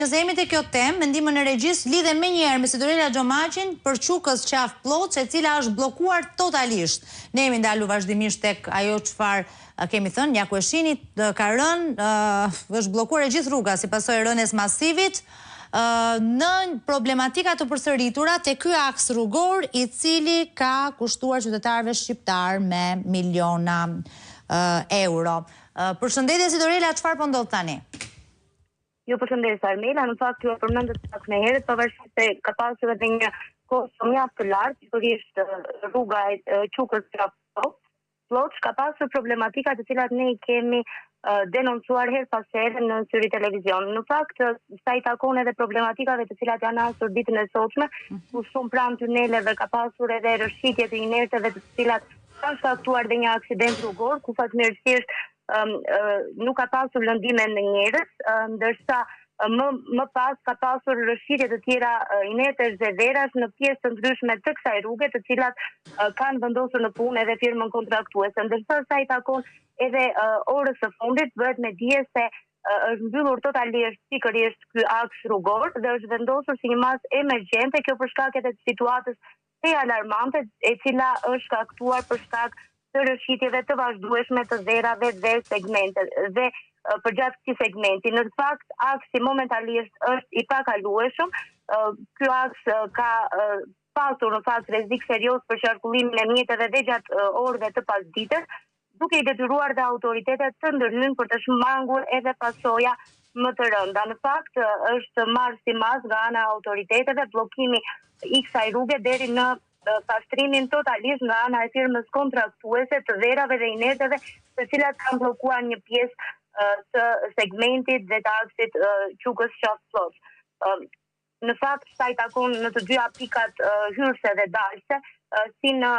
Nëse jemi te kjo temë, me ndihmën e regjisë, lidhem menjëherë me Sidorela Xhomaqin për Qukës Qafë Plloçë, e cila është bllokuar totalisht. Ne jemi ndalur vazhdimisht tek ajo çfarë kemi thënë, ja ku e shihni, ka rënë, është bllokuar e gjithë rruga si pasojë e rënies masivit, në problematika të përsëritura te ky aks rrugor i cili ka kushtuar qytetarëve shqiptarë me miliona euro. Përshëndetje Sidorela, çfarë po ndodh tani? Ju përshëndes Armela, në fakt ju e përmendët pak më herët, pavarësisht se ka pasur edhe një kosto mjaft të lartë, pikërisht rruga e Qukës Qafë Plloçë ka pasur problematika të cilat ne i kemi denoncuar herë pas here në Syri Televizion. Në fakt, sa i takon edhe problematikave të cilat janë hasur ditën e sotme, mhm. ku shumë pranë tuneleve ka pasur edhe rrëshqitje të inerteve të cilat kanë shkaktuar dhe një aksident rrugor, ku fatmirësisht nuk ka pasur lëndime në njerëz, ndërsa më më pas ka pasur rrëshqitje të tjera inertesh dhe dherash në pjesë të ndryshme të kësaj rruge, të cilat kanë vendosur në punë edhe firmën kontraktuese. Ndërsa sa i takon edhe orës së fundit, bëhet me dije se është mbyllur totalisht pikërisht ky aks rrugor dhe është vendosur si një masë emergjente, kjo për shkak edhe të situatës tej alarmante e cila është shkaktuar për shkak të rrëshqitjeve të vazhdueshme të dherave dhe segmente dhe përgjatë këtij segmenti. Në fakt, aksi momentalisht është i pakalueshëm. Ky aks ka pasur në fakt rrezik serioz për qarkullimin e mjeteve dhe gjatë orëve të pasdites, duke i detyruar dhe autoritetet të ndërhyjnë për të shmangur edhe pasoja më të rënda. Në fakt, është marrë si masë nga ana e autoriteteve bllokimi i kësaj rruge deri në pastrimin totalisht nga ana e firmës kontraktuese të dherave dhe inerteve të cilat kanë bllokuar një pjesë të segmentit dhe të aksit Qukës Qafë Plloçë. Në fakt, sa i takon në të dyja pikat hyrëse dhe dalëse, si në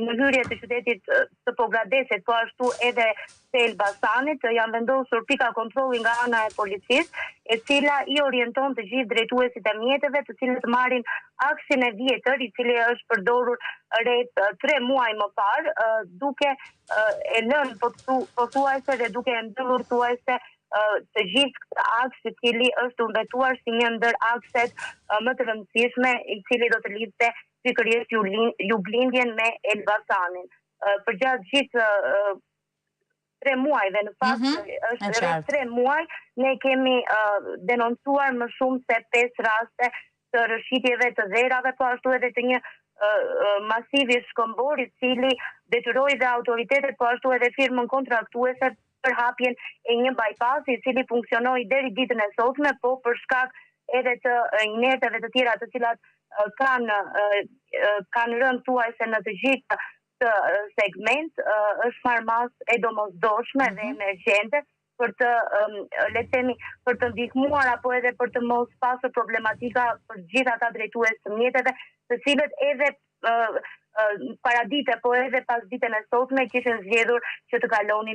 në hyrje të qytetit të Pogradecit, po ashtu edhe të Elbasanit, janë vendosur pika kontrolli nga ana e policisë, e cila i orienton të gjithë drejtuesit e mjeteve, të cilët marrin aksin e vjetër, i cili është përdorur rreth 3 muaj më parë, duke e lënë pothuajse dhe duke e mbyllur thuajse të gjithë këtë aks i cili është trumbetuar si një ndër akset më të rëndësishme i cili do të lidhte pikërisht juglindjen me Elbasanin. Përgjatë gjithë tre muajve, në fakt mm -hmm. është rreth tre muaj, ne kemi denoncuar më shumë se 5 raste të rrëshqitjeve të dherave, po ashtu edhe të një masivi shkëmbor i cili detyroi dhe autoritetet, po ashtu edhe firmën kontraktuese për hapjen e një bypassi i cili funksionoi deri ditën e sotme, po për shkak edhe të inerteve të tjera të cilat kanë kanë rënë thuajse në të gjithë këtë segment, është marrë masë e domosdoshme dhe mhm. emergjente për të le të themi për të ndihmuar apo edhe për të mos pasur problematika për gjithë ata drejtues të mjeteve, të cilët edhe paradite po edhe pasditen e sotme kishin zgjedhur që të kalonin.